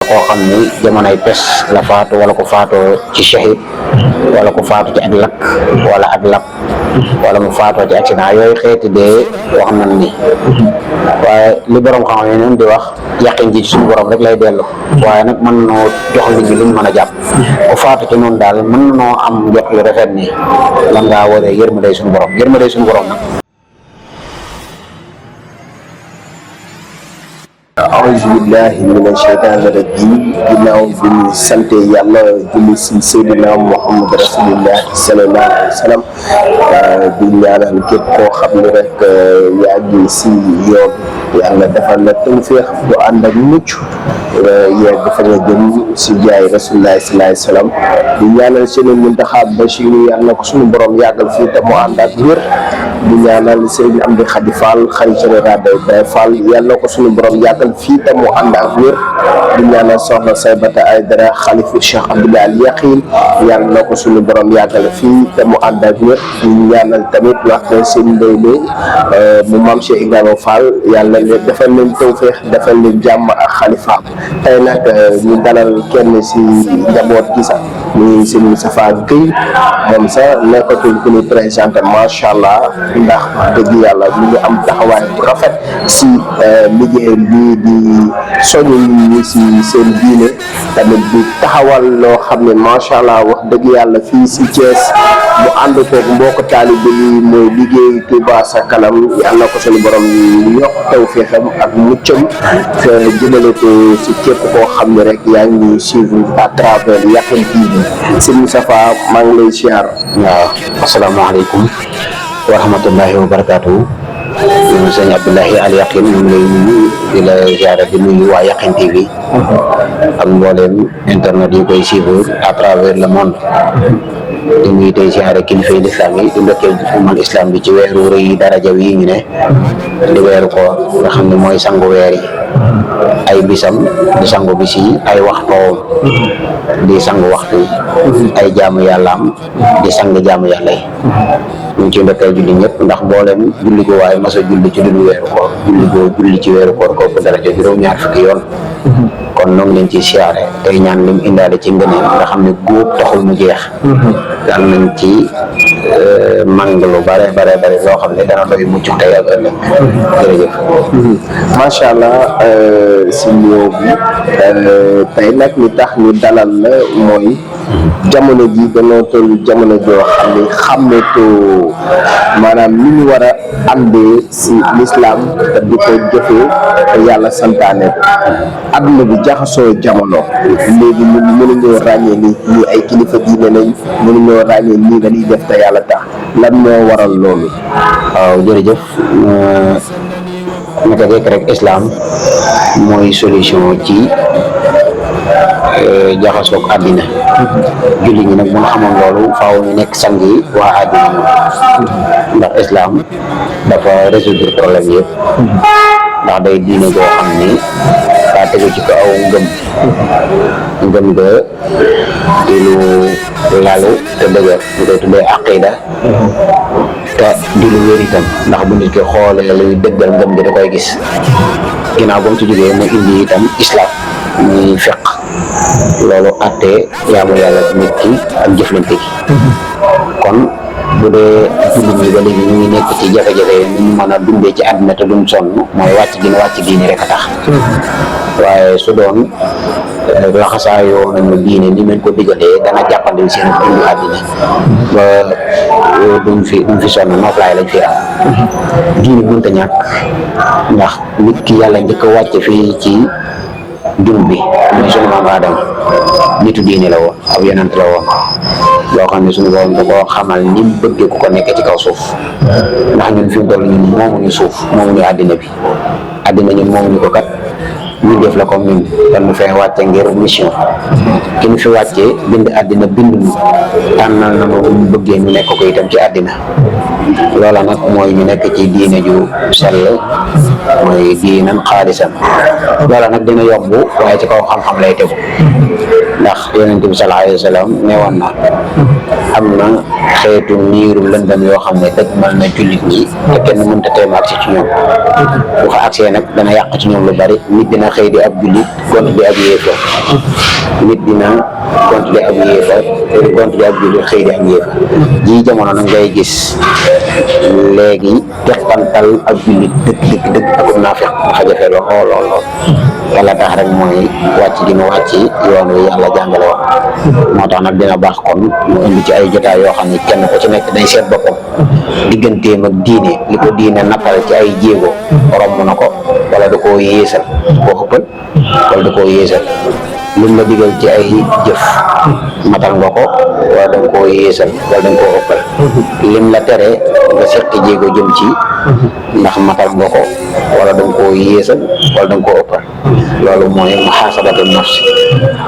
koo xam ni jamonoy pes la faatu wala ko faatoo ci shahid wala ko faatu ci ak lakk wala ak lap wala mu faatoo ci accident yooyu xeeti dee wax nañ ni waaye li borom xam ne noonu di wax yàqin ji ci suñu borom rek lay dellu waaye nag mën noo jox nit ñi luñ mën a jàpp ku faatu ci noonu daal mën noo am jot yu rafet ni lan ngaa waree yërmande suñu borom nag auzu billahi mina shaytaani rajim ginnaaw bi ñu sante yàlla julli si Seydina Muhammad rasulillah sallallahu alayhi wa sallam di ñaanal képp koo xam ne rek yaa ngi si yoon yàlla defal la tawfiix bu ànd ak mucc yegg fa nga jëm si jaay rasulillah sallallahu alayhi wa sallam di ñaanal Sëriñ Muntaxa Bachir yàlla ko suñu borom yàggal fii te mu ànd ak wér di ñaanal Sëriñ Amdi Xadi Fall xalifa général des Baye Fall yàlla ko suñu borom yàggal fii te mu ànd ak wér di ñaanal soxna Saybata Aydara xalifu Cheikh Abdoulaye Al Yaqin yàlla na ko suñu borom yàggal fii te mu ànd ak wér di ñaanal tamit wax seen ndey mu maam Cheikh Ibrahima Fall yàlla leen defal leen tawfeex defal leen jàmm ak xalifaam tey nag ñu dalal kenn si njaboot gi sax muy sëñ Moustapha Guèye moom sax nekkatul ku ñu présenté macha allah ndax dëgg yàlla ñu ngi am taxawaay bu rafet si liggéeyam bii di soñu nit ñi si seen diine tamit di taxawal loo xam ne macha allah wax dëgg yàlla fii si Thiès mu ànd koog mbokk taalibe yi mooy liggéey Touba sa kanam yàlla ko suñu borom yokk tawfeexam ak muccam te jëmale ko si képp koo xam ne rek yaa ngi suivre à travers Yakhine TV sëñ Moustapha maa ngi lay siyaar. waaw asalaamaaleykum wa rahmatullahi wa barakaatu. sëñ Abdoulaye Al Yaqin ñu ngi lay nuyu di la ziara di nuyu waa Yakhine TV ak mbooleem internet yi koy suivre à travers le monde di nuyu tey ziara kilifa yi lislaam yi di ndokkeel umal islam bi ci weeru rëy daraja yi ñu ne di weeru koor nga xam ne mooy sangu weer yi ay bisam di sangu bis yi ay waxtoom di sangu waxtu ay jaamu yàllaam di sang jaamu yàlla yi ñu ngi ci ndokkeel julli ñëpp ndax mbooleem julli ko waaye masa julli ci dul weeru koor julli ci weeru koor kooku daraja juróom-ñaar fukki yoon kon noonu leen ci siyaare tey ñaan lim indaale ci ngëneel nga xam ne góob taxul mu jeex yàlla nañ ci mang lu bare loo xam ne dana doy mucc tey ak ëllëg jërëjëf macha allah si nuyoo bi tey nag li tax ñu dalal la mooy jamono ji dañoo toll jamono joo xam ne xàmmeetoo maanaam ni ñu war a àndee si lislaam te di ko jëfee te yàlla santaane ko adduna bi jaxasoo jamono léegi ñun mënuñoo ràññee ni ñii ay kilifa diine lañ mënuñoo ràññee nii dañuy def te yàlla tax lan moo waral loolu. waaw jërëjëf naka jekk rek islam mooy solution ci jaxasoog àddina julli ñi nag bu ñu xamoon loolu faaw ñu nekk sang yi waa àddina moom ndax islam dafa résoudre problème yëpp ndax day diine goo xam ni daa tegu ci ko aw ngëm nga di lu lalu te dëgër ñu koy tuddee aqida te di lu wér itam ndax bu nit ki xoolee luy dëggal ngëm gi da koy gis ginnaaw ba mu ci jógee mu indi itam islam muy feq loolu attee jaamu yàlla nit ki ak jëflante gi kon bu dee jullit ñi ba léegi ñu ngi nekk ci jafe-jafe ni ñu mën a dundee ci àdduna te duñ sonn mooy wàcc diine rek a tax waaye su doon laxasaayoo nañu diine ni leen ko digalee dana jàppandil seen dundu àddina ba duñ fi sonn noflaay lañ fi am diine mënta ñàkk ndax nit ki yàlla njëkk a wàcc fii ci jum bi mooy sunu maam Aadama nitu diine la woon ab yonent la woon loo xam ne suñu borom da koo xamal ni mu bëggee ku ko nekk ci kaw suuf ndax ñun fi mu toll ñun moomuñu suuf moomuñu àddina bi àddina ñun moomuñu ko kat ñu def la comme ñun dañu fee wàcce ngir mission ki ñu fi wàccee bind àddina bind ñu tànnal na mu bëggee ñu nekk ko itam ci àddina loola nag mooy ñu nekk ci diine ju sell mooy diinan xaalisan loola nag dina yomb waaye ci kaw xam-xam lay tegu ndax yonent bi sallallahu alayhi wa sallam ne woon na am na xeetu niiru lëndëm yoo xam ne dëgmal na jullit ñi te kenn mënta teem agsi ci ñoom bu fa agsee nag dana yàq ci ñoom lu bari. nit dina xëy di ab jullit gont di ab yéefar nit dina gont di ab yéefar gont di ab jullit xëy di ab yéefar jii jamono nag ngay gis léegi teqantal ab jullit dëgg ak naafiq dafa jafe lool yàlla tax rek mooy wàcc gi mu wàcc yoon wi yàlla jàngale wax moo tax nag dina baax kon mu indi ci ay jotaay yoo xam ne kenn ku ci nekk day seet boppam digganteem ak diine li ko diine nappal ci ay jéego romb na ko wala da koo yéesal koo xëppal wala da koo yéesal lim la digal ci ay jëf matal nga ko wala da nga koo yéesal wala da nga koo ëppal lim la tere nga seqi jéego jëm ci ndax matal nga ko wala da nga koo yéesal wala da nga koo ëppal loolu mooy muhaasabatu nafs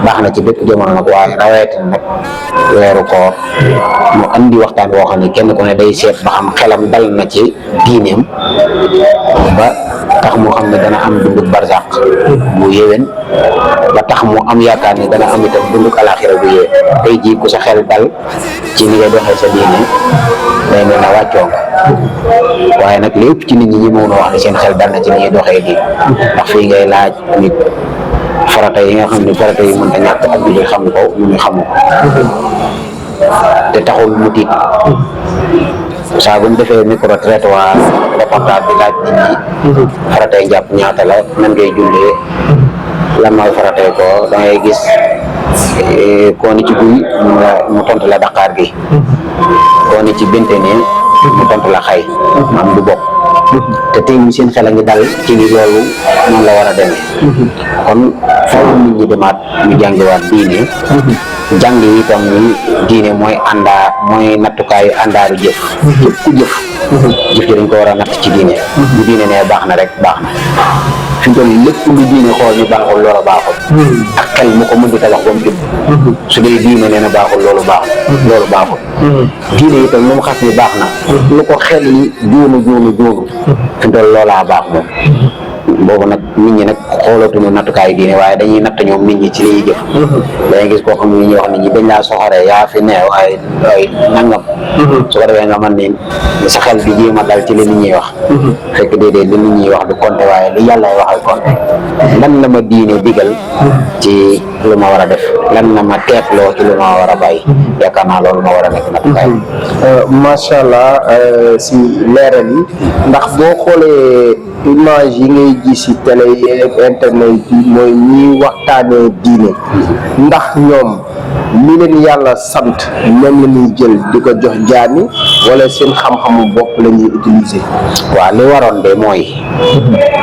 baax na ci bépp jamono nag waaye rawatina nag weeru koor mu andi waxtaan woo xam ne kenn ku ne day seet ba xam xelam dal na ci diineem ba tax mu xam ne dana am dunduk barzaq bu yéwén ba tax mu am yaakaar ne dana am itam dunduk alaxira bu yéwén tey jii ku sa xel dal ci ni ngay doxee sa diine day mel ne wàccoo nga waaye nag lépp ci nit ñi ñi mën a wax ne seen xel dal na ci ni ñuy doxee diine ndax fii ngay laaj nit farata yi nga xam ne farata yi mënta ñàkk ak jullit xam ko ñu xamu ko te taxul mu tiit saa bu ñu defee micro trottoir reportage bi laaj nit ñi faratay njàpp ñaata la nan ngay jullee lan mooy faratay ko da ngay gis koo ni ci guy mu tontu la Dakar gi koo ni ci binte ne mu tontu la xay maam du bokk te tey ñu seen xel a ngi dal ci ni loolu noonu la war a demee kon faaw nit ñi demaat ñu jàngiwaat diine jàng yi itam ni diine mooy nattukaayu àndaaru jëf jëf ku jëf ji dañ ko war a natt ci diine bu diine ne baax na rek baax na fi mu toll lépp lu diine xool ni baaxul loola baaxul ak xel mu ko mën di tabax ba mu jub su dee diine nee na baaxul loolu baaxul diine itam lu mu xas ni baax na lu ko xel yi juunu fi mu toll loolaa baax moom boobu nag nit ñi nag xoolatuñu nattukaayu diine waaye dañuy natt ñoom nit ñi ci li ñuy jëf dangay gis koo xam ne ñuy wax nit ñi dañ laa soxoree yaa fi ne waaye nangam su ko defee nga mën ni sa xel di jéem a dal ci li nit ñuy wax fekk déedéet li nit ñuy wax du compter waaye li yàlla waxal compter lan la ma diine digal ci lu ma war a def lan la ma teetloo ci lu ma war a bàyyi yaakaar naa loolu ma war a nekk nattukaay macha allah si leeral yi ndax boo xoolee image yi ngay gis ci télé yeeg internet yi mooy ñiy waxtaanee diine ndax ñoom li leen yàlla sant ñoom la ñuy jël di ko jox jaami wala seen xam-xamu bopp la ñuy utiliser. waaw li waroon de mooy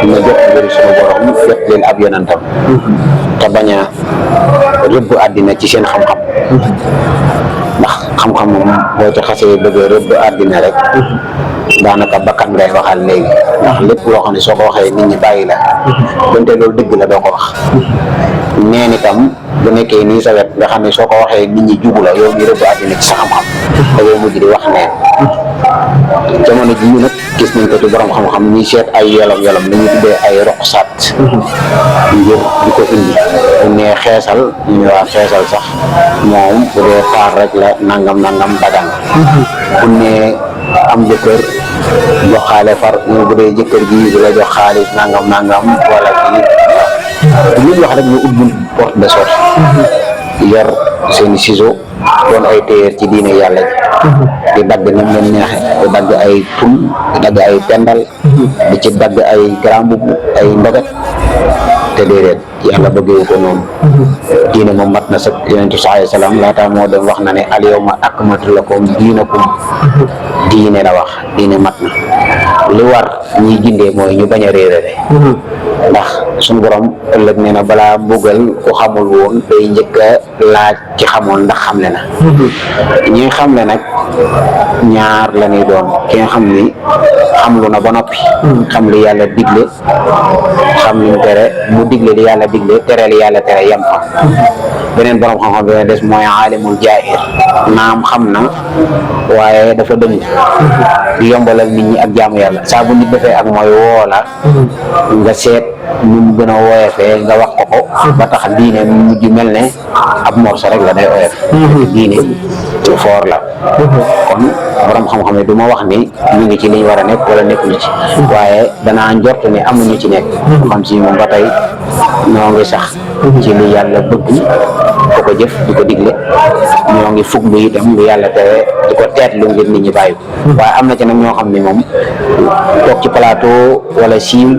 na jot mbiri suñu borom jot leen ab yonentam te bañ a rëbb àddina ci seen xam-xam ndax xam-xam moom boo ci xasee bëgg a rëbb àddina rek daanaka bakkan ngay waxal léegi ndax lépp loo xam ne soo ko waxee nit ñi bàyyi la donte loolu dëgg la doo ko wax neen itam bu nekkee nii sa wet nga xam ne soo ko waxee nit ñi jubu la yow ngi rëbb àddina ci sa xam-xam da ngay mujj di wax neen jamono ji ñu nag gis nañ ko ci borom xam-xam ñi seet ay yolam li ñu tuddee ay roqsaat ngir di ko indi bu ne xeesal ñu waa xeesal sax moom bu dee faar rek la nangam dagan bu ne am jëkkër jox xaale far ñu bu dee jëkkër gi di la jox xaalis nangam wala kii lu ñu wax rek ñu ubbi porte de sortie yor seeni ciseaux doon ay téyeer ci diine yàlla ji di dagg ni mu leen neexe di dagg ay pul di dagg ay pendal di ci dagg ay grand mbubb ay ndoget te déedéet yàlla bëggewu ko noonu diine moom mat na sëkk yonent bi sallallahu alayhi wa sallam laata moo dem wax na ne al yawma akmaltu lakum diinakum diine la wax diine mat na li war ñiy gindee mooy ñu bañ a réerale ndax suñu borom ëllëg nee na balaa mbugal ku xamul woon day njëkk a laaj ci xamoon ndax xamle na ñi nga xamle nag ñaar la ñuy doon ki nga xam ni xamlu na ba noppi xam li yàlla digle xam li mu tere mu digle li yàlla digle tere li yàlla tere yem fa beneen borom xam-xam bi des mooy aalimul jaahir naam xam na waaye dafa dëng di yombalal nit ñi ak jaamu yàlla saa bu nit defee ak mooy woola nga seet ñu mu gën a woyefee nga wax ko ba tax diine mu mujj mel ne ab morso rek la day oyof diine foor la kon borom xam-xam yi du ma wax ni ñu ngi ci liñ war a nekk wala nekkuñu ci waaye danaa njort ni amuñu ci nekk xam si moom ba tey ñoo ngi sax ci li yàlla bëgg ko ko jëf di ko digle ñoo ngi fuglu itam lu yàlla tere di ko teetlu ngir nit ñi bàyyi ko waaye am na ci nag ñoo xam ni moom toog ci plateau wala siiw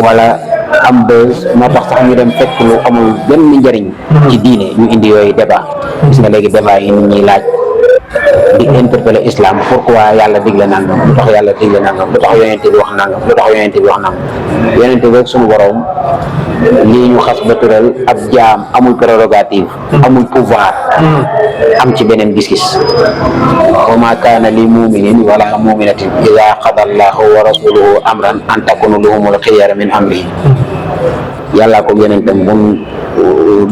wala am buzz moo tax sax ñu dem fekk lu amul benn njëriñ ci diine ñu indi yooyu débat gis nga léegi débat yi nit ñi laaj di interpeller islam pourquoi yàlla digle nangam lu tax yàlla digle nangam lu tax yonente bi wax nangam lu tax yonente bi wax nangam yonente bi rek suñu borom lii ñu xas ba tural ab jaam amul prérogative amul pouvoir am ci beneen gis-gis wa ma kaana li muminin wala muminatin ida qada allahu wa rasuluhu amran an takunu lahumul xiyara min amrihi yàllaa ko yonentam bu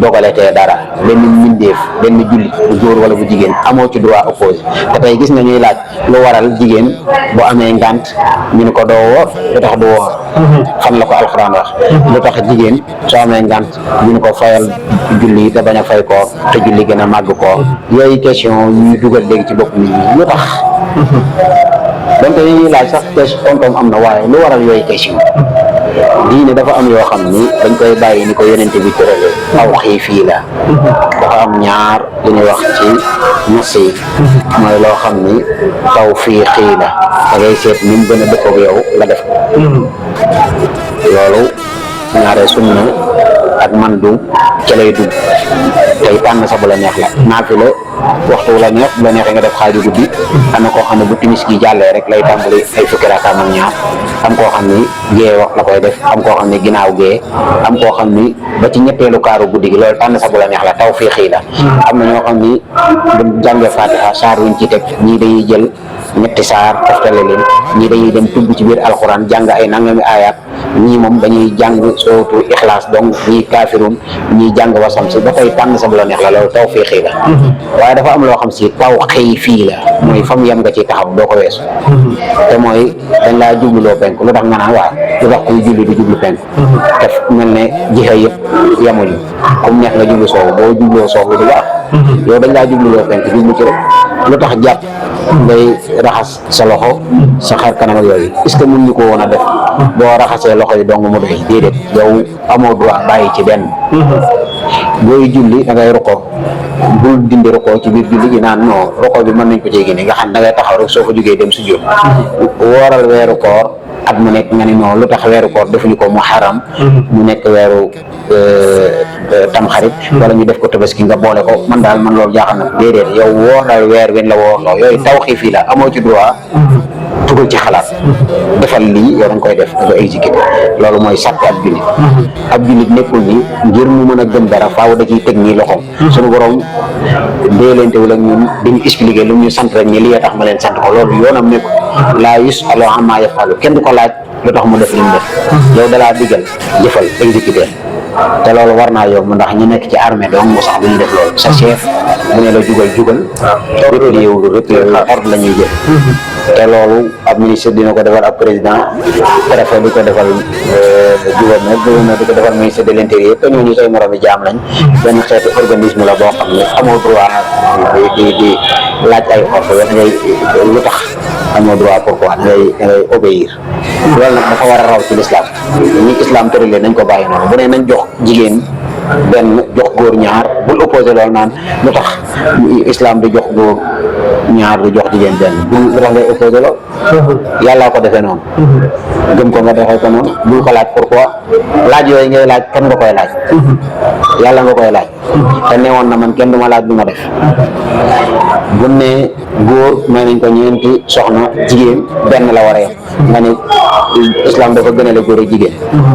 dogaletee dara benn mbindeef benn jullit bu góor wala bu jigéen amoo ci droit opposé te tey gis nga ñuy laaj lu waral jigéen bu amee ngant ñu ne ko doo woor lu tax du woor fan la ko alxuraan wax lu tax jigéen soo amee ngant ñu ne ko fayal julli te bañ a fay koor te julli gën a màgg koor yooyu question yuy dugal léegi ci bopp nit ñi lu tax donte yi ñuy laaj sax question tontom am na waaye lu waral yooyu question diine dafa am yoo xam ni dañ koy bàyyi ni ko yonente bi tërale aw xii fii la dafa am ñaar li ñuy wax ci nas yi mooy loo xam ni taw fii xii la da ngay seet ni mu gën a dëppoog yow nga def loolu ñaare sunna ak man du ca lay dugg tey tànn sa bu la neex la naafila waxtu la neex bu la neexee nga def xaaju guddi am na koo xam ne bu timis gi jàllee rek lay tàmbali ay fukki rakkaam ak ñaar am koo xam ni gée wax la koy def am koo xam ni ginnaaw gée am koo xam ni ba ci ñetteelu kaaru guddi gi loolu tànn sa bu la neex la taw fii xii la am na ñoo xam ni bu jàngee Fatiha saar wuñ ci teg ñii dañuy jël ñetti saar toftale leen ñii dañuy dem tubb ci biir alxuraan jàng ay nangami aayaat ñii moom dañuy jàng sootu ixlaas donc ñii kaafirun ñii jàng wasam si ba tey tànn sa bu la neex la loolu taw fii xii la waaye dafa am loo xam si taw xëy fii la mooy fa mu yem nga ci taxaw doo ko weesu te mooy dañ laa jubluloo penk lu tax nga naan waaw lu tax kuy julli di jublu penk te mel ne jixe yëpp yemuñu comme neex nga jublu soowu boo jubloo soowu du baax yow dañ laa jubluloo penk jublu ci rek lu tax jàpp ngay raxas sa loxo sa xar kanam ak yooyu est-ce que mën ñu ko woon a def boo raxasee loxo yi dong mu doy déedéet yow amoo droit bàyyi ci benn booy julli da ngay rukkoo bul dindi rukkoo ci biir julli gi naan non rukkoo bi mën nañ ko cee génne nga xam da ngay taxaw rek soo fa jógee dem sujjóot wooral weeru koor at mu nekk nga ni non lu tax weeru koor defuñu ko muharram mu nekk weeru tamxarit wala ñu def ko tabaski nga boole ko man daal man loolu jaaxal na déedéet yow wooral weer wen la woorloo yooyu tawxiif yi la amoo ci droit dugal ci xalaat defal lii yow danga koy def da ko exécuté loolu mooy sàkk ab jullit ab jullit nekkul ni ngir mu mën a gëm dara faaw da ciy teg nii loxoom suñu borom déelentewul ak ñun dañu expliqué lu ñu sant rek ni li tax ma leen sant ko loolu yoonam nekkul laa yusalu ammaa yafalu kenn du ko laaj lu tax mu def li mu def yow dalaa digal jëfal exécuté te loolu war naa yomb ndax ñu nekk ci armée donc mu sax duñu def loolu sa chef bu ne la jugal replié wu ordre la ñuy jël te loolu ab ministre dina ko defal ab président préfet di ko defal gouverneur di ko defal ministre de l'intérieur te ñooñu say moromi jaam lañ benn xeetu organisme la boo xam ne amoo droit di laaj ay ordre ngay lu tax amoo droit pourquoi dangay obéir loolu nag dafa war a raw ci l'islam ñi islam tëralee nañ ko bàyyi noonu bu ne nañ jox jigéen benn jox góor ñaar bul opposé loolu naan lu tax islam di jox góor ñaar di jox jigéen benn lu tax ngay opposé loolu yàllaa ko defee noonu gëm ko nga defee ko noonu bul ko laaj pourquoi laaj yooyu ngay laaj kan nga koy laaj yàlla nga koy laaj te newoon na man kenn du ma laaj lu ma def bu ne góor may nañ ko ñeenti soxna jigéen benn la war a yem nga ne islam dafa gënale góor ak jigéen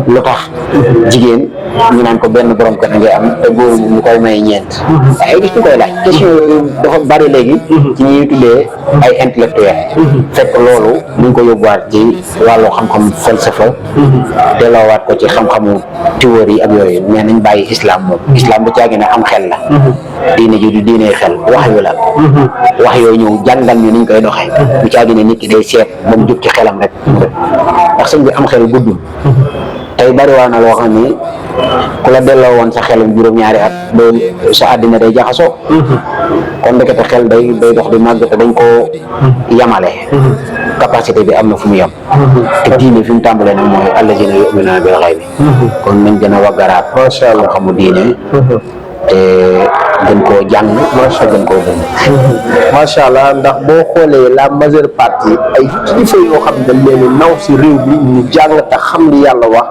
lu tax jigéen ñu naan ko benn borom kër ngay am te góor mu koy may ñeent ay gis ñu koy laaj question yooyu dafa bari léegi ci ñuy tuddee ay intellectuel fekk loolu ñu ngi ko yóbbuwaat ci wàllu xam-xam falsafa delloowaat ko ci xam-xamu théorie ak yooyu mais nañ bàyyi islam moom islam bu caagi ne am xel la diine ji du diine xel wax yu la wax yooyu ñëw jàngal ñu niñ koy doxee bu caagi ne nit ki day seet ba mu jóg ci xelam rek ndax sëñ bi am xel guddul te tey bariwaa na loo xam ni ku la delloo woon sa xelum juróom-ñaari at doo sa àddina day jaxasoo kon ndekete xel day dox di màgg te dañ koo yamale capacité bi am na fu mu yem te diine fi mu tàmbalee nag mooy allazina yu'minuna bil ghaybi kon nañ gën a waggaraat macha allah xam-xamu diine te gën koo jàng gën koo gën macha allah ndax boo xoolee la majeure partie ay kilifa yoo xam ne dañ leen di naw si réew bi ñu jàng te xam li yàlla wax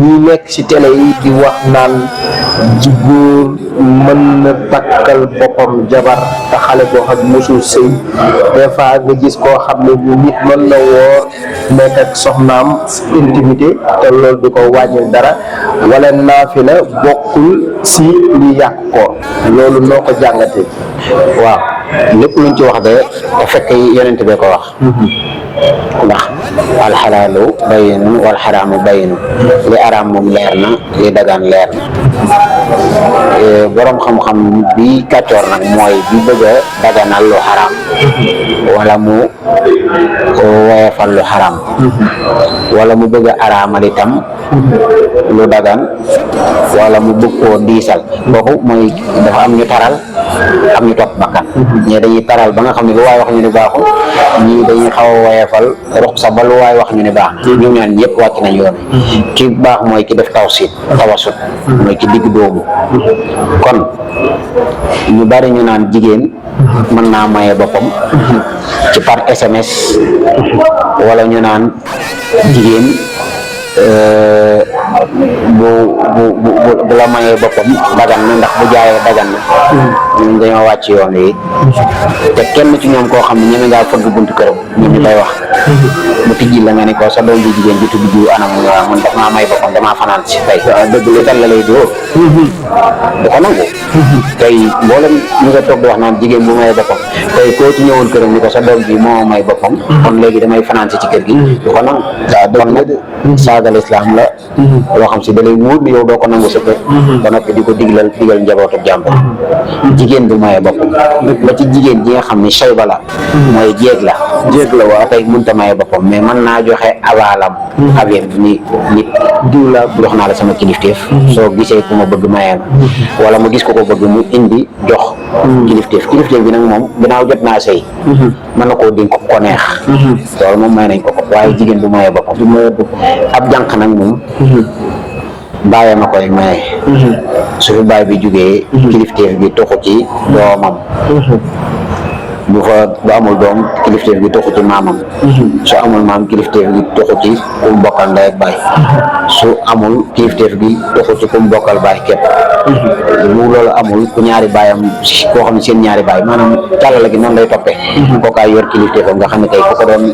ñi nekk si télé yi di wax naan ji góor mën na takkal boppam jabar te xale boo xam mosul sëy des fois nga gis koo xam ne ñu nit mën na woor nekk ak soxnaam intimité te loolu du ko wàññil dara wala naafila bokkul si li yàq ko loolu noo ko jàngatee. waaw lépp luñ ci wax de te fekk yonent bee ko wax ndax alxalaalu bayinu wal xaraamu bayinu li araam moom leer na li dagaan leer na boroom xam-xam bi kàccoor nag mooy bi bëgg a daganal lu xaraam wala mu woyefal lu xaraam wala mu bëgg a araamal itam lu dagan wala mu bëgg koo diisal kooku mooy dafa am ñu taral am ñu topp bakkan ñii dañuy taral ba nga xam ne lu waay wax ñu ne baaxul ñii dañuy xaw a woyefal ruq sa ba lu waay wax ñu ne baax na ñu ñaan ñëpp wàcc nañ yoon ki baax mooy ki def tawasut mooy ki digg doomu kon ñu bari ñu naan jigéen mën naa maye boppam ci par SMS wala ñu naan jigéen bu la mayee boppam dagan na ndax bu jaayee dagan na ñun dañoo wàcc yoon wi te kenn ci ñoom koo xam ne ñeme ngaa fëgg buntu këram ñun ñu koy wax mu tijji la nga ne ko sa doom ji jigéen ji tudd jiw anam mu waaw man daf maa may boppam damaa fanaan si tey dëgg li tal la lay dóor du ko nangu tey mboolem ñu nga toog di wax naan jigéen bu mayee boppam tey koo ci ñëwoon këram ni ko sa doom ji moo may boppam kon léegi damay fanaan si ci kër gi du ko nangu kon nag saagal islam la loo xam si da lay wóor yow doo ko nangu sa kër ba noppi di ko digal njabootu jàmbur jigéen du maye boppam ba ci jigéen ji nga xam ni sayba la mooy jéeg la waa tey mënta maye boppam mais mën naa joxe avaalam aviem ni nit diw la jox naa la sama kilifteef soo gisee ku ma bëgg mayee ma wala mu gis ko bëgg mu indi jox kilifteef bi nag moom ginnaaw jot naa sëy mën na koo dénk ko neex loolu moom may nañ ko waaye jigéen du maye boppam ab jànq nag moom bàyyi ma koy maye su fi baay bi jógee kilifteef bi toxu ci doomam bu amul doom kilifteef gi toxu ci maamam su amul maam kilifteef gi toxu ci ku mu bokkal ndey ak baay su amul kilifteef gi toxu ci ku mu bokkal baay képp bu loolu amul ku ñaari baayam koo xam ne seen ñaari baay maanaam càllale gi noonu lay toppee kookaay yor kilifteefam nga xam ne tey ku ko doon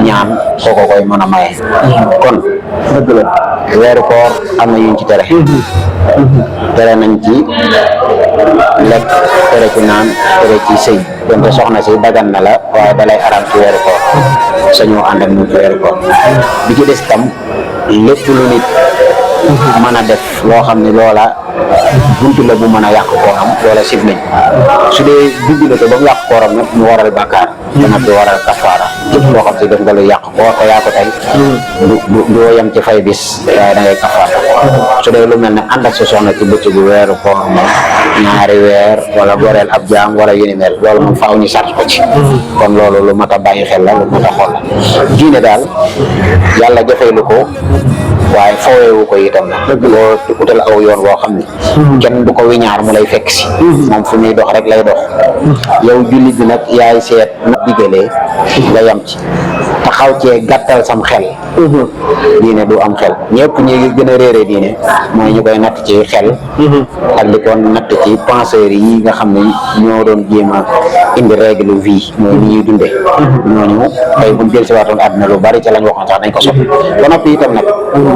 ñaan kooko koy mën a maye kon dëgg la weeru koor am na yuñ ci tere nañ ci lekk tere ci naan tere ci sëy donte soxna si dagan na la waaye dalay araam ci weeru koor sañoo ànd ak moom ci weeru koor bi ci des tam lépp lu nit mën a def loo xam ne loola buntu la bu mën a yàq kooram loola sib nañ su dee dugg na ko ba mu yàq kooram nag mu waral bàkkaar te nag du waral kafaara lépp loo xam si def nga lu yàq koor ko yaa ko tey du yem ci fay bis waaye da ngay kafaara su dee lu mel ne ànd ak sa soxna ci bëccëgu weeru koor moom ñaari weer wala goreel ab jaam wala yu ni mel loolu moom faaw ñu sart ko ci kon loolu lu mat a bàyyi xel la lu mat a xool la diine daal yàlla jafeelu ko waaye fooweewu ko itam nag boo utal aw yoon boo xam ne kenn du ko wiñaar mu lay fekk si moom fu muy dox rek lay dox yow jullit bi nag yaay seet na digalee nga yam ci te xaw cee gàttal sam xel diine du am xel ñëpp ñi gën a réere diine mooy ñu koy natt ci xel ak di ko natt ci penseurs yi nga xam ne ñoo doon jéem a indi règle vie mooy ni ñuy dundee ñooñu tey buñ jël si waatoon àdduna lu bari ca lañ waxoon sax dañ ko soppi ba noppi itam nag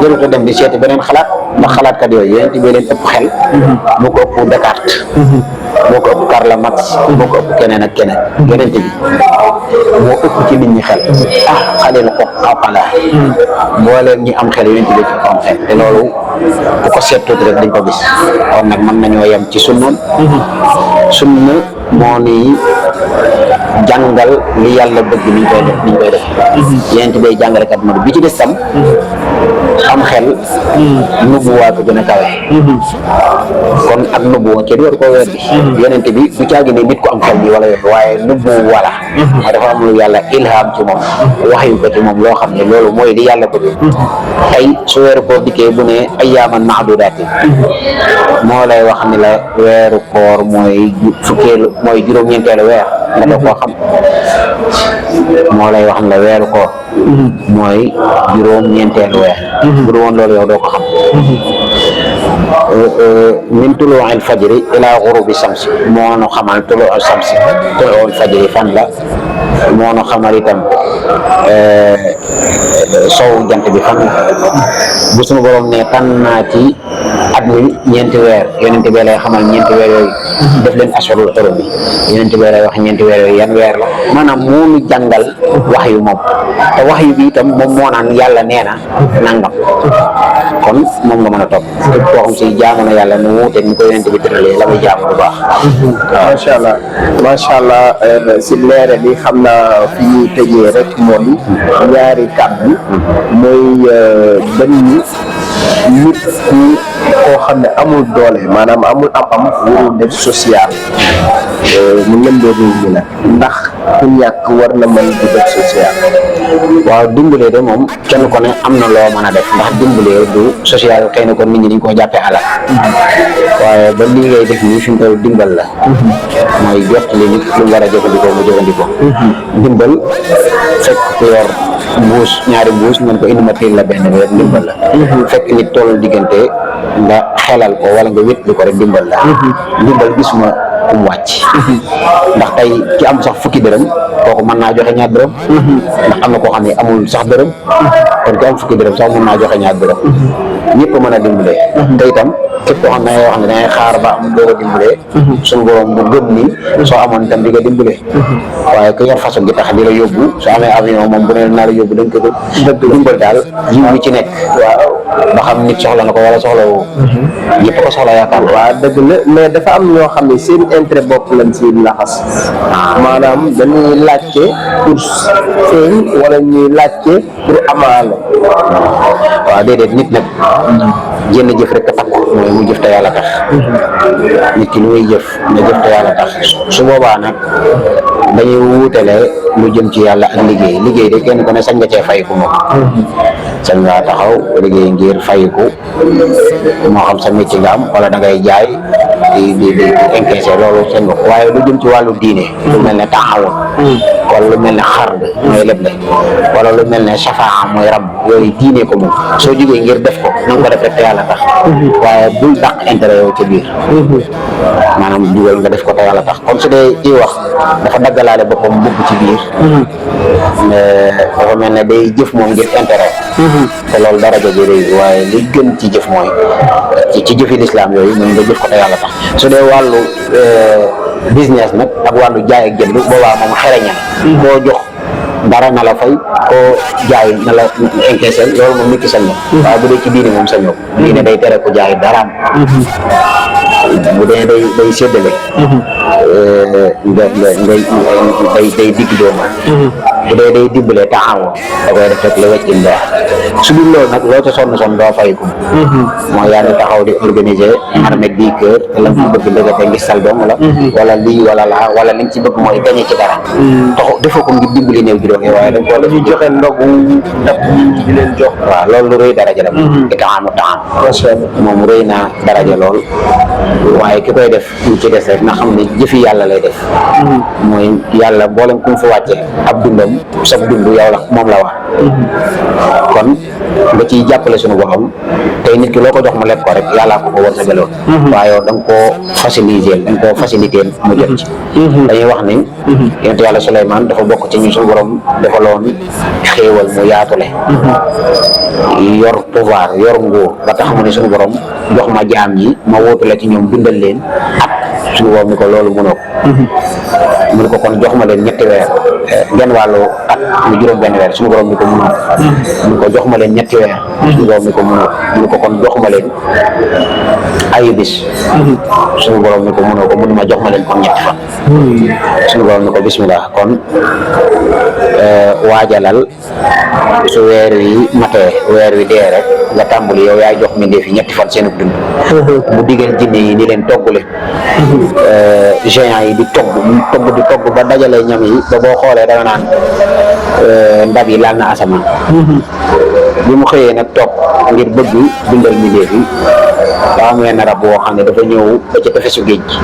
jëruta dem di seeti beneen xalaat ndax xalaatkat yooyu yonent bi leen ëpp xel moo ko ëpp Descartes moo ko ëpp Karl Marx moo ko ëpp keneen ak keneen yonent bi moo ëpp ci nit ñi xel xalil ko xaqala mbooleem ñi am xel yonent bi ci am xel te loolu ku ko seet tuuti rek dañ ko gis kon nag mën nañoo yem ci sunna moo ni jàngal li yàlla bëgg niñ koy def yonent bi jàngalekat moo bi ci des tam am xel nubuwaa ko gën a kawe kon ak nubuwa kenn war koo weddi yonent bi du caagi ne nit ko am xel bi wala yoon waaye nubuwa la mooy dafa am lu yàlla ilham ci moom wax yu ko ci moom loo xam ne loolu mooy li yàlla bëgg tey su weeru koor dikkee bu ne ayyaaman mahdudaati moo lay wax ni la weeru koor mooy juróom-ñeenteelu weer nga doo koo xam moo lay wax ni la weeru koor mooy juróom-ñeenteelu weer bu dul woon loolu yow doo ko xam min tuluu al fajri ila gurubi samsi moo nu xamal tuluu al samsi tuluu al fajri fan la moo nu xamal itam sowu jant bi fan la bu suñu borom ne tànn naa ci at mi ñeenti weer yonent bi lay xamal ñeenti weer yooyu def leen ashurul hurum bi yonent bi lay wax ñeenti weer yooyu yan weer la maanaam moo nu jàngal wax yu moom te wax yu bi itam moom moo naan yàlla nee na nangam kon moom nga mën a topp képp koo xam si jaamu na yàlla nu wuute ni ko yonent bi tëralee la muy jaamu bu baax macha allah si leere bi xam naa fi ñuy tëjee rek mooy ñaari kàddu mooy ban nit ku koo xam ne amul doole maanaam amul am warul def social mu lëmbee réew mi nag ndax ku ñàkk war na mën di def social. waaw dimbalee de moom kenn ko ne am na loo mën a def ndax dimbalee du social xëy na kon nit ñi dañ koo jàppee alal waaye ba lii ngay def nii fi mu toll dimbal la mooy jot li nit lu mu war a jëfandikoo mu jëfandikoo dimbal fekk ku yor mbuus ñaari mbuus ngeen ko indi ma tiil la benn weer dimbal la fekk nit toll diggante nga xelal ko wala nga wét li ko rek dimbal la dimbal gisuma um wàcc ndax tey ki am sax fukki dërëm kooku mën naa joxe ñaar dërëm ndax am na koo xam ne amul sax dërëm kon ki am fukki dërëm sax mën naa joxe ñaar dërëm ñëpp mën a dimbalee te itam képp koo xam ne wax ne dangay xaar ba am doo ko dimbalee suñu borom bu gëm ni soo amoon itam di nga dimbalee waaye ku yor façon gi tax di la yóbbu soo amee avion moom bu ne naa la yóbbu dañ ko dëgg dimbal daal jiw bi ci nekk waaw ba xam nit soxla na ko wala soxla woo ñëpp ko soxla yaakaar waaw dëgg la mais dafa am ñoo xam ne seen intérêt bopp lañ si laxas maanaam dañuy laajte pour feeñ wala ñuy laajte pour amaale waaw déedéet nit nag jënn jëf rek a takk mooy mu jëf te yàlla tax nit ki lu muy jëf na jëf te yàlla tax su boobaa nag dañuy wuutale lu jëm ci yàlla ak liggéey de kenn ku ne sañ nga cee fayiku moom sañ ngaa taxaw liggéey ngir fayiku moo xam sa métier nga am wala da ngay jaay di encaissé loolu sañ nga ko waaye lu jëm ci wàllu diine lu mel ne taxawul wala lu mel ne xard mooy leble wala lu mel ne safaa mooy rab yooyu diine ko moom soo jógee ngir def ko na nga ko def rek te yàlla tax waaye bul dàq intérêt yow ci biir maanaam jugal nga def ko te yàlla tax comme su dee ci wax dafa daggalaale boppam bëgg ci biir dafa mel ne day jëf moom ngir intérêt te loolu daraja ji rëy waaye li gën ci jëf mooy ci jëfi lislaam yooyu moom nga jëf ko te yàlla tax su dee wàllu business nag ak wàllu jaay ak jënd boobaa moom xereñam koo jox dara na la fay koo jaay na la encaissé loolu moom nit ki sañ na waaye bu dee ci diine moom sañ na ko diine day tere ko jaay daraam bu dee day séddale day digg dooma bu dee day dimbalee taxawoo da koy def rek la weccin baax su dul loolu nag loo ca sonn doo fay ko mooy yaa ngi taxaw di organiser armée di kër te la nga bëgg ndëgate ngi sal dong la wala lii wala laa wala li nga ci bëgg mooy gañe ci dara taxaw defoo ko ngir dimbali néew ji doog waaye dañ koo def ñu joxe ndogu ndab di leen jox waaw loolu lu rëy daraja la itaamu taam moom rëy naa daraja lool waaye ki koy def ñu ci des rek na xam ne jëfi yàlla lay def mooy yàlla mboolem ku mu fa wàcce ab dundam sab dund yow la moom la wax kon nga ciy jàppale suñu borom tey nit ki loo ko jox mu lekk ko rek yàllaa ko war sa galoon waaye yow da nga koo faciliter da nga koo faciliter mu jot ci dañuy wax ni yonent yàlla Suleymaan dafa bokk ci ñu suñu borom defaloon xéewal mu yaatule yor pouvoir yor nguur ba tax mu ne suñu borom jox ma jaam ñi ma wóotu la ci ñoom bindal leen at suñu borom ni ko loolu mënoo ko mu ne ko kon jox ma leen ñetti weer genn wàllu at mu juróom benn weer suñu borom ni ko mënoo mu ne ko jox ma leen ñetti weer suñu borom ni ko mënoo mu ne ko kon jox ma leen ayu bis suñu borom ni ko mënoo ko mënuma jox ma leen kon ñetti fan suñu borom ni ko bismillah kon waajalal su weer wi matee weer wi dee rek nga tàmbali yow yaay jox mbindeef yi ñetti fan seenub dund mu digal jinne yi ni leen togg leen géants yi di togg ba dajale ñam yi ba boo xoolee da nga naan ndab yi laal na asamaan bi mu xëyee nag toog ngir bëgg bindal mbindeef yi daa am wenn rab boo xam ne dafa ñëw ba ci tefesu géej gi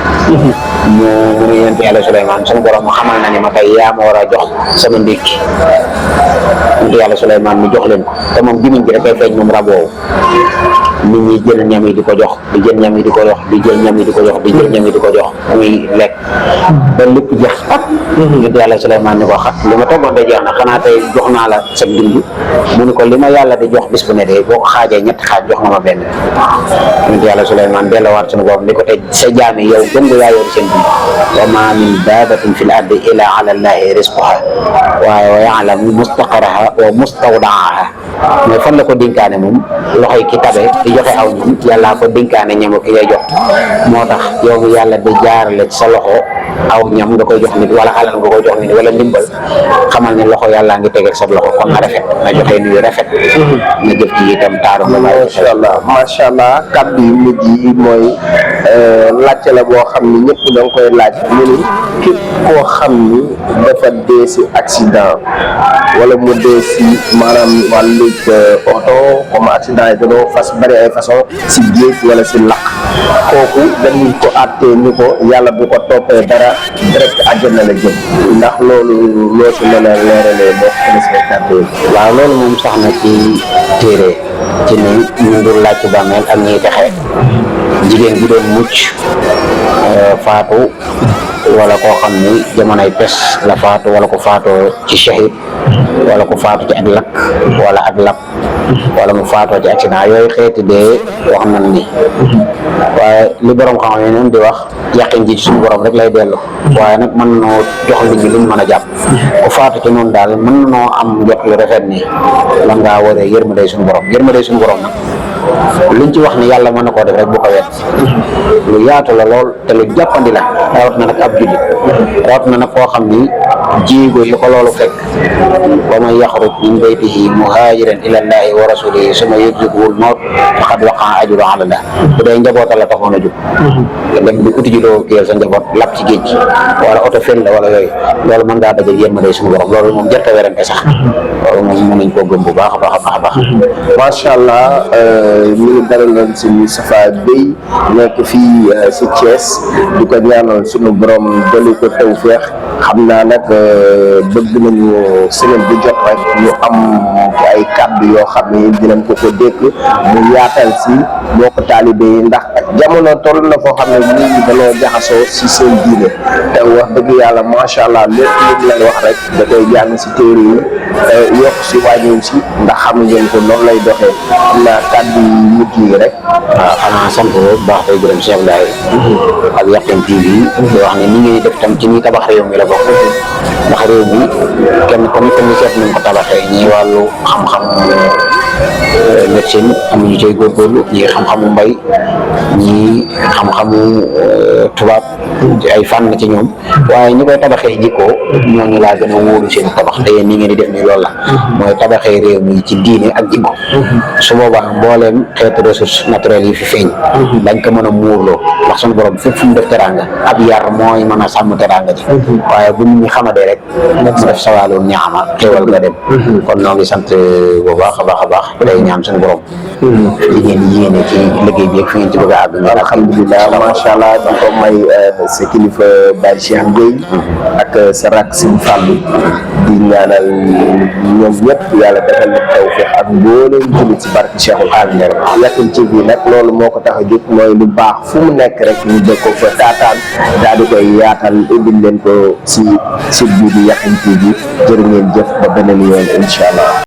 mu ne yonent yàlla Suleymaan suñu borom mu xamal na ni ma tey yaa ma war a jox sama ndékki yonent yàlla Suleymaan mu jox leen ko te moom gimiñ gi dafay feeñ moom rab woowu nit ñi jël ñam yi di ko jox di jël ñam yi di ko jox di jël ñam yi di ko jox di jël ñam yi di ko jox muy lekk ba lépp jeex ak yonent yàlla Suleymaan ni ko xat li ma toggoon de jeex na xanaa tey jox naa la sa dund mu ni ko li ma yàlla di jox bis bu ne de boo ko xaajee ñetti xaaj jox nga ma benn yonent yàlla Suleymaan delluwaat suñu borom ni ko tey sa jaam yi yow gën nga yaa yor seen dund wa ma min daabatin fil ardi illa ala llahi rizquha waaye wa ya'lamu mustaqarraha wa mustawdaaha mooy fan la ko dénkaane moom loxoy ki tabe di joxe aw ñam yàllaa ko dénkaane ñam ki ngay jox moo tax yow mi yàlla di jaarale ci sa loxo aw ñam nga koy jox nit wala alal nga koy jox nit wala ndimbal xamal ne loxo yàllaa ngi tegeeg sa loxo kon na rafet na joxe nuyu rafet na jëf ci itam taaru nga macha allah kàddu yu mujj yi mooy laajte la boo xam ni ñëpp da nga koy laaj mu ni képp koo xam ni dafa dee si accident wala mu dee si maanaam wàllu oto comme accident yi dañoo bari ay façon si géej wala si lakk kooku dañuy ko àttee ni ko yàlla bu ko toppee dara direct àjjana la jëm ndax loolu loo si mën a leeralee boo ko see kàddu yi. waaw loolu moom sax na ci téere ci ni ñu dul laaj ci bàmmeel ak ñiy texe jigéen bi doon mucc faatu wala koo xam ni jamonoy pes la faatu wala ko faatoo ci shahid wala ko faatu ci ak lakk wala ak lap wala mu faatoo ci accident yooyu xeeti dee wax nañ ni waaye li borom xam ne noonu di wax yàqin ji ci suñu borom rek lay dellu waaye nag mën noo jox nit ñi luñ mën a jàpp ku faatu ci noonu daal mën noo am jot lu rafet ni lan ngaa waree yërmande suñu borom nag luñ ci wax ni yàlla mën na koo def rek bu ko wet lu yaatu la lool te lu jàppandi la rawat na nag ab jullit rawat na nag koo xam ni jéego yi ko loolu fekk wa man yaxruj min baytihi muhaajiran ila llahi wa rasulihi summa yudrikuhu l-mawt faqad waqa'a ajruhu ala llah bu dee njabootal la taxoon a jóg nga dem di uti ji loo kiyal sa njaboot lap ci géej wala oto fen la wala yooyu loolu mën ngaa dajal yërmande suñu borom loolu moom jërta werante sax loolu moom mën nañ koo gëm bu baax a baax a baax macha allah ñu ngi dalaloon si Moustapha Beye nekk fii si Thiès di ko ñaanal suñu borom dolli ko tawfeex xam naa nag bëgg nañu semaine bu jot rek ñu am ay kàddu yoo xam ne dinañ ko dékk mu yaatal si mbokk taalibe yi ndax jamono toll na foo xam ne nit ñi dañoo jaxasoo si seen diine te wax dëgg yàlla macha allah lépp lu leen wax rek da koy jàng si téere yi yokk si wàññiw si ndax xam ngeen ko noonu lay doxee xam naa kàddu yi mujj yi rek. waaw xanaa sant bu baax tey gërëm Cheikh Ndiaye ak Yakhine TV di wax ne ni ngeen def tam ci ñi tabax réew mi la bokk ndax réew mi kenn ku nekk ni seet nañ ko tabaxee ñii wàllu xam-xam médecine am ñu cay góorgóorlu ñii xam-xamu mbay ñii xam-xamu tubaab ci ay fànn ci ñoom waaye ñi koy tabaxee jikkoo ñooñu laa gën a wóolu seen tabax te yéen ni ngeen di def ni loolu la mooy tabaxee réew mi ci diine ak jikko su boobaa mbooleem xeetu ressources naturelles yi fi feeñ dañ ko mën a muurloo ndax suñu borom fépp fu mu def teranga ab yar mooy mën a sàmm teranga ji waaye bu nit ñi xamadee rek mu def sawaalum ñaama xéwal nga dem kon noo ngi sant bu baax a baax a baax day ñaan suñu borom li ngeen yéene ci liggéey bi ak fi ngeen ci bëgg a àgg alhamdulilah macha allah di ko may sa kilifa Baye Cheikh Gueye ak sa rak Sëñ Fallou di ñaanal ñoom ñëpp yàlla defal leen tawfeex ak mbooleem jullit ci barke Cheikhul Khadim Yakhine TV nag loolu moo ko tax a jóg mooy lu baax fu mu nekk rek ñu dëkk ko fa taataan daal di koy yaatal indil leen ko si site bii di Yakhine TV jërë ngeen jëf ba beneen yoon incha allah.